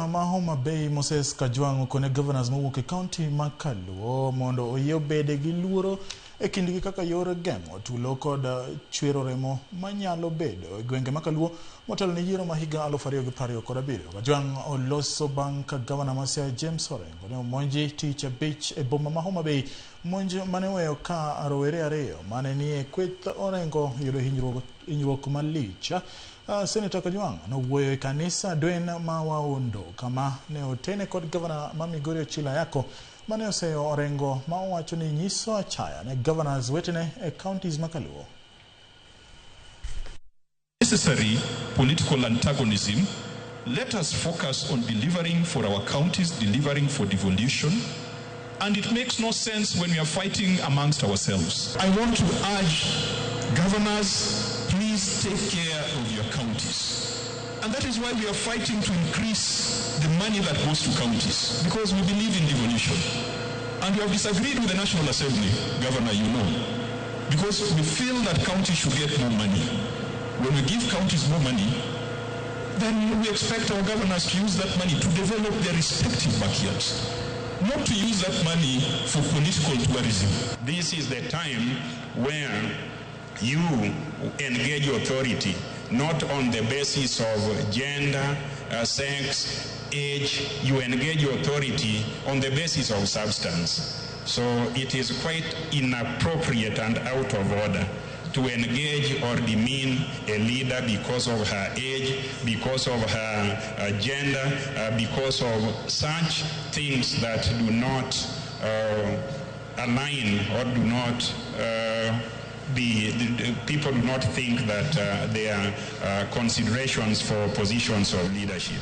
ma Homa Bay Moses Kajwang' okone governors mowuok e kaunti ma Kaluo mondo oyie obede gi luoro e kindgi kaka yor geng'o tulo kod chwero remo manyalo bedo e gwenge ma Kaluo motelo ne yiero ma higa 2027. Kajwang' oloso bang' ka gavana ma Siaya James Orengo ne omonji tich abich e boma ma Homa Bay, monj mane oweyo ka rowere ariyo mane nie kweth Orengo yudo hinyruok malich. Senator Kajwang' nowuoyo e kanisa Dwen ma Waondo kama ne otene kod gavana ma Migori Ochilo Ayako mane oseyo Orengo ma owacho ni nyiso achaya ne governors wetene e counties ma Kaluo. Necessary political antagonism, let us focus on delivering for our counties, delivering for devolution. And it makes no sense when we are fighting amongst ourselves. I want to urge governors, please take care of your counties. And that is why we are fighting to increase the money that goes to counties, because we believe in devolution. And we have disagreed with the National Assembly, Governor, you know, because we feel that counties should get more money. When we give counties more money, then we expect our governors to use that money to develop their respective backyards, not to use that money for political tourism. This is the time where you engage authority, not on the basis of gender, sex, age. You engage authority on the basis of substance. So it is quite inappropriate and out of order to engage or demean a leader because of her age, because of her gender, because of such things that do not align or do not the people do not think that they are considerations for positions of leadership.